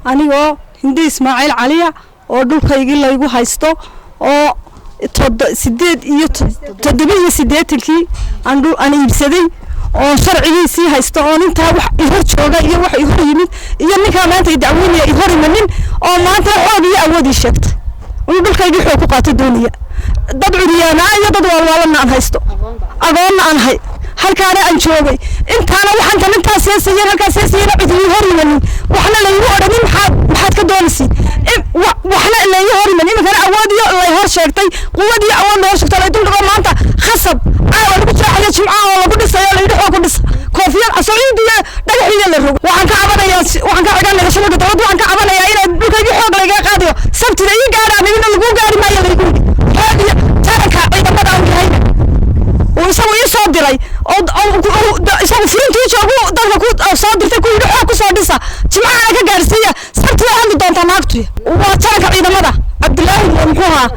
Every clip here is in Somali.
Anigoo Hindi Ismaaciil Caliya oo dhulkaygii laygu haysto oo 87-kii aan iibsaday oon sharcigiisii haysto, oon intaa wax ihor jooga iyo wax ihor yimid iyo ninkaa maanta i dacweynaya ihor imanin, oo maanta xoog iyo awood ii sheegtay inuu dhulkaygii xoog ku qaato doonaya. Dad curyaanaa iyo dad waalwaalanna aan haysto, agoonna aan hay, halkaana aan joogay intaana waxaan intaa seesayeen, halkaa seesayeen, cid ii hor imanin, waxna laygu odhanin maxaad ka doonaysiin, waxna laygu hor imanin. Iminkana awood iyo lay hor sheegtay, quwad iyo awood la hor sheegtay, lay dul dhigo maanta khasab caawa lagu jeexayo Jimcaha oo lagu dhisayo, layidhi xoog ku dhisa, koofiyad casaciid iyo dhagaxiiyo la rogo. Waxaan ka cabanayaa, waxaan ka ciganaya shubanka dowladda, waxaan ka cabanayaa inay dhulkaygii xoog laygaga qaadayo. Sabtida ii gaadhaan idina laguu gaari maayo laygu yidhi. Xoog iyo taranka ciidamada aan yahayna uu isagu ii soo diray, oo isagu furintii joogu dadka ku soo dirtay, ku yidhi xoog ku soo dhisa, Jimcahana ka gaarsiiya, Sabtida hadli doontaa naagtu. Waa taranka ciidamada Cabdilaahi muxuu ahaa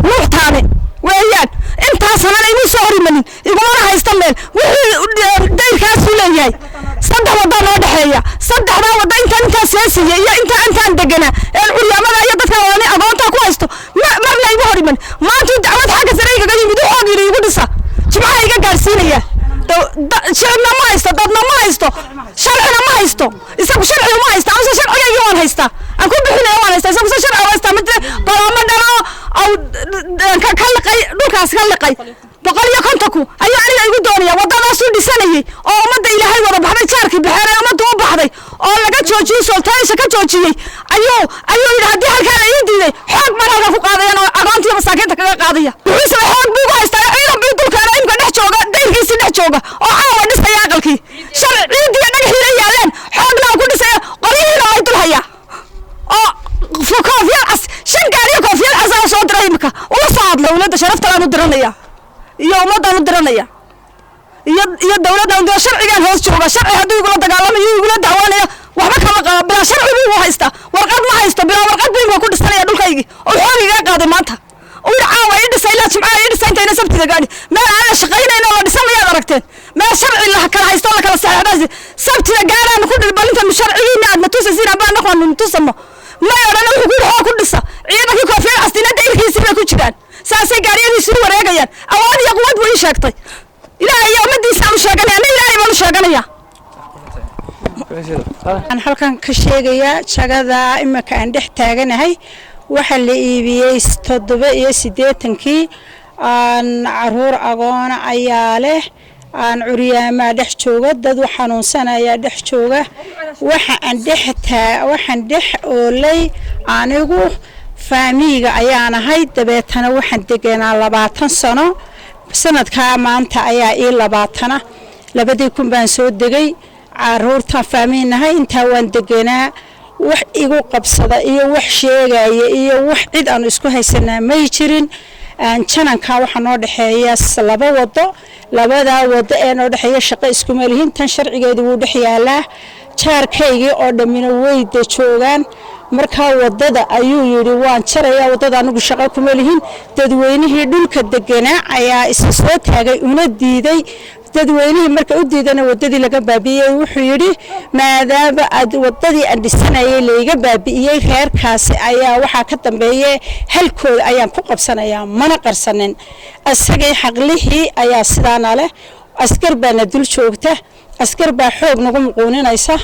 Nuux Taane weeyaan. Intaas sanana imuu soo hor imanin, igumana haysta meel. Wixii dayrkaasuu leeyahay, saddex waddaa noo dhexeeya. Saddexdaa wadda intaan intaa seesiya iyo intaa intaan deganaa een curyaamada iyo dadka wadani agoontaa ku haysto, marna igu hor iman. Maantuu dacwad xagga sare igaga yimid, u xoog yidhi igu dhisa, Jimcaha iga gaarsiinaya. Shicibna ma haysto, dadna ma haysto, sharcina ma haysto. Isagu sharciga ma haysta, amse sharcigaygii waan haystaa, aan ku bixinaya waan haystaa. Isagu se sharciga haystaa ma jira. Balaamo dhalo au ka liqay dhulkaas, ka liqay 150-ku ayuu aniga igu doonaya. Waddadaasuu dhisanayay oo ummadda Ilaahay wada baxday, jaarkii baxeen ee ummadda u baxday oo laga joojiyey, sultaansha ka joojiyey, ayuu yidhi haddii halkaa la ii diiday, xoog baan halkan ku qaadayan oo agoontiiyo masaakiinta kaga qaadaya. Wuxuuse xoog buu ugu haystaa, ciidan buu dulkeena imka dhex jooga, dayrkiisii dhex jooga oo caawa dhisaya aqalkii, sharci ciidiyo dhagaxiina yaaleen, xoogna ku dhisaya, qolyihiina way dul hayaa oo koofiyad cas, shan gaariyo koofiyad cas aan soo diray imika ula soo hadla. Dowladda sharaftalaan u diranaya iyo ummaddaan u diranaya iyo dowladdan dee sharcigaan hoos jooga. Sharci hadduu igula dagaalamayo, igula dacwanayo, waxba kama qaba. Bilaa sharci buu igu haystaa, warqad ma haysto. Bilaa warqad buu imika ku dhisanaya dhulkaygii oo xoog igaga qaaday maanta. Uu yidhi caawa ii dhisa ilaa Jimcaha ii dhisa intayna Sabtida gaadhi. Meel aan la shaqaynayn oo la dhisanayaad aragteen? Meel sharci la kala haysto, la kala saxeexdaasi, Sabtida gaadhaan ku balinta sharcigiina aad natusaysiin amba annagu aanu natusano may odhan. Wuxuu ku yidhi xoog ku dhisa. Ciidankii koofiyad castina dayrkiisii bay ku jiraan, saasay gaariyadiisu u wareegayaan. Awood iyo quwad buu ii sheegtay. Ilaahay iyo ummaddiisaan u sheeganaya, anna Ilaahay baan u sheeganaya. Waxaan halkan ka sheegayaa jagada imika aan dhex taaganahay waxaa la iibiyey 87-kii. Aan caruur agoona ayaa leh, aan curyaamaa dhex jooga, dad u xanuunsanayaa dhex jooga. Waxa aan dhex taa, waxaan dhex oolay anigu faamiiga ayaan ahay. Dabeetana waxaan deganaa 20 sano. Sanadkaa maanta ayaa ii 20-na. 2000 baan soo degay. Caruurtaan faamiinahay, intaa waan deganaa. Wax igu qabsada iyo wax sheegaya iyo wax cid aanu isku haysanaa may jirin. Jananka waxaa noo dhexeeya laba wado. Labadaa wado ee noo dhexeeya shaqo iskuma lihin. Tan sharcigeedu wuu dhex yaalaa, jaarkaygii oo dhammina wayda joogaan. Markaa wadada ayuu yidhi waan jarayaa wadada, anigu shaqo kuma lihin. Dadweynihii dhulka deganaa ayaa isa soo taagay una diiday. Dadweynihii marka u diidana wadadii laga baabi'iyey. Wuxuu yidhi maadaama aad wadadii aan dhisanayay layga baabi'iyey, reerkaasi ayaa waxaa ka dambeeye halkooda ayaan ku qabsanayaa, mana qarsanin. Isagay xaqlihii ayaa sidaana leh. Askar baana dul joogta, askar baa xoog nagu muquuninaysa,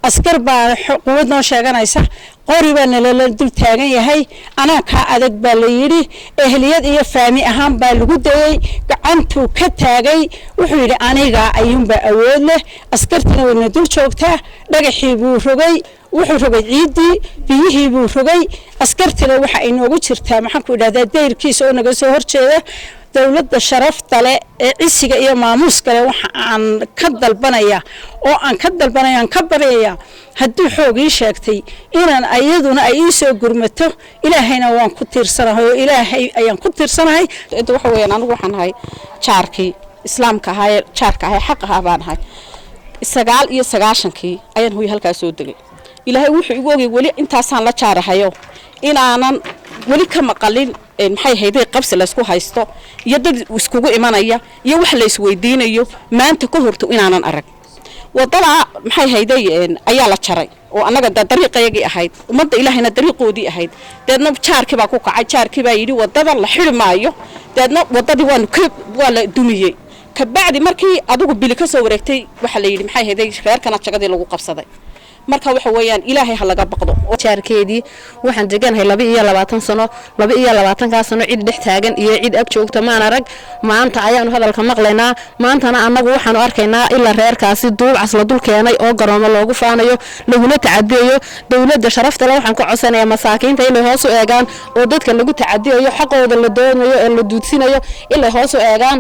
askar baa quwad noo sheeganaysa, qori baa nalala dul taagan yahay. Anaa kaa adag baa la yidhi. Ehliyad iyo faami ahaan baa lagu dayey, gacantuu ka taagay. Wuxuu yidhi aniga ayuunbaa awood leh, askartiina wayna dul joogtaa. Dhagaxii buu rogay, wuxuu rogay ciiddii, biyihii buu rogay. Askartina waxa ay noogu jirtaa, maxaan ku idhahdaa, dayrkiisa oo naga soo horjeeda. Dowladda sharafta leh ee cisiga iyo maamuuska leh waxa aan ka dalbanaya oo aan ka dalbanaya, aan ka baryaya, hadduu xoog ii sheegtay inaan ayaduna ay ii soo gurmato. Ilaahayna waan ku tiirsanahay oo Ilaahay ayaan ku tiirsanahay. Inta waxa weeyaan, anigu waxaan ahay jaarkii islaamka ahaa ee jaarka ahaa, xaq ahaa baan ahay. 99-kii ayaan hooyo halkaas soo degay. Ilaahay wuxuu igu ogay weli intaasaan la jaarahayo inaanan weli ka maqalin maxay hayday qabsi laysku haysto iyo dad iskugu imanaya iyo wax la isweydiinayo maanta ka horto inaanan arag. Wadada maxay hayday ayaa la jaray. Oo annaga dariiqayagii ahayd, ummadda Ilaahayna dariiqoodii ahayd. Deedna jaarkii baa ku kacay, jaarkii baa yidhi wadada la xiri maayo. Deedna wadadii waanu ka waa la dumiyey. Kabacdi markii adigu bili ka soo wareegtay, waxaa la yidhi, maxay hayday, reerkana jagadii lagu qabsaday. Marka waxa weeyaan, Ilaahay ha laga baqdo. Jaarkeedii waxaan deganahay 22 sano. 22-kaa sano cid dhex taagan iyo cid ag joogta maan arag. Maanta ayaanu hadalka maqlaynaa. Maantana annagu waxaanu arkaynaa ilaa reerkaasi duubcas la dul keenay oo garoomo loogu faanayo, laguna tacadiyayo. Dowladda sharafta le waxaan ka codsanayaa masaakiinta inay hoos u eegaan oo dadka lagu tacadiyayo, xaqooda la doonayo ee la duudsinayo, inay hoos u eegaan.